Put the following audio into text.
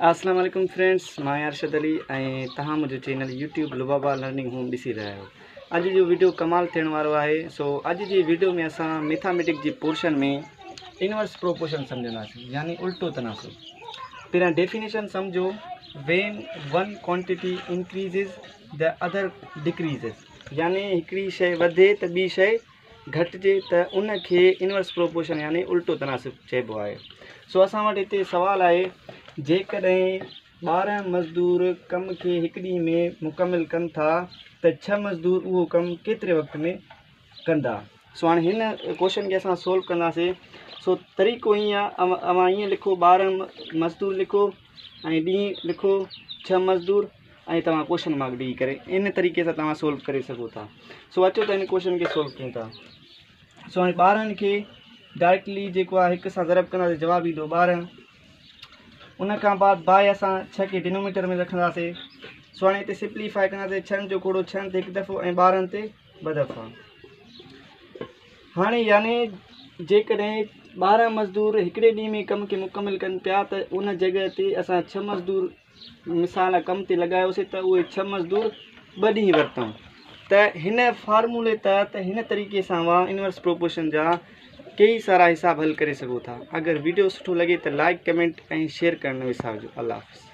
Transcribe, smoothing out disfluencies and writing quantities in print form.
اسلام عليڪم فرينڊس، مان آهيان ارشد علي ۽ توهان منهنجو channel YouTube Lubaba learning home ڏسي رهيا آهيو. اڄ جو ويڊيو ڪمال ٿيڻ وارو آهي. سو اڄ جي ويڊيو ۾ اسان ميٿاميٽڪ جي پورشن ۾ انورس پروپورشن سمجهنداسين، يعني الٽو تناسب. پهريان ڊيفينيشن سمجهو، when one quantity increases the other decreases, يعني هڪڙي شيء وڌي ته ٻي شيء گهٽجي ته ان کي انورس پروپورشن يعني الٽو تناسب چئبو آهي. سو اسان وٽ هتي سوال آهي، جيڪڏهن 12 مزدور ڪم کي هڪ ڏينهن ۾ مڪمل ڪن ٿا ته 6 مزدور اهو ڪم ڪيتري وقت ۾ ڪندا؟ سو هاڻي هن ڪوشچن کي اسان سولو ڪنداسين. سو طريقو ائين آهي، اوهان ائين لکو، 12 مزدور لکو ۽ ڏينهن لکو 6 مزدور ۽ توهان ڪوشچن مارڪ ڏئي ڪري ان طريقي سان توهان سولو ڪري سگهو ٿا. سو اچو ته ان ڪوشچن کي سولو ڪيون ٿا. سو هاڻي 12 کي ڊائريڪٽلي جيڪو آهي هڪ سان ضرب ڪنداسين، جواب ايندو 12. ان کان بعد باء اسان 6 کي ڊينوميٽر ۾ رکنداسين. سو هاڻي هتي سمپليفائي ڪنداسين، ڇهن جو کوڙو ڇهن تي هڪ دفعو ۽ 12 تي 2 دفعا. هاڻي يعني جيڪڏهن 12 مزدور هڪڙي ڏينهن ۾ ڪم کي مڪمل ڪن پيا ته ان جڳهه تي اسان 6 مزدور مثال ڪم تي لڳايوسي ته اهي 6 مزدور 2 ڏينهن ورتائون. ته هن فارمولي تحت هن طريقي سان اوهان انورس پروپورشن جا ڪيئي سارا حساب حل ڪري سگهو ٿا. اگر ويڊيو سٺو لڳي ته لائڪ، ڪمينٽ ۽ شيئر ڪرڻ نه وسارجو. الله حافظ.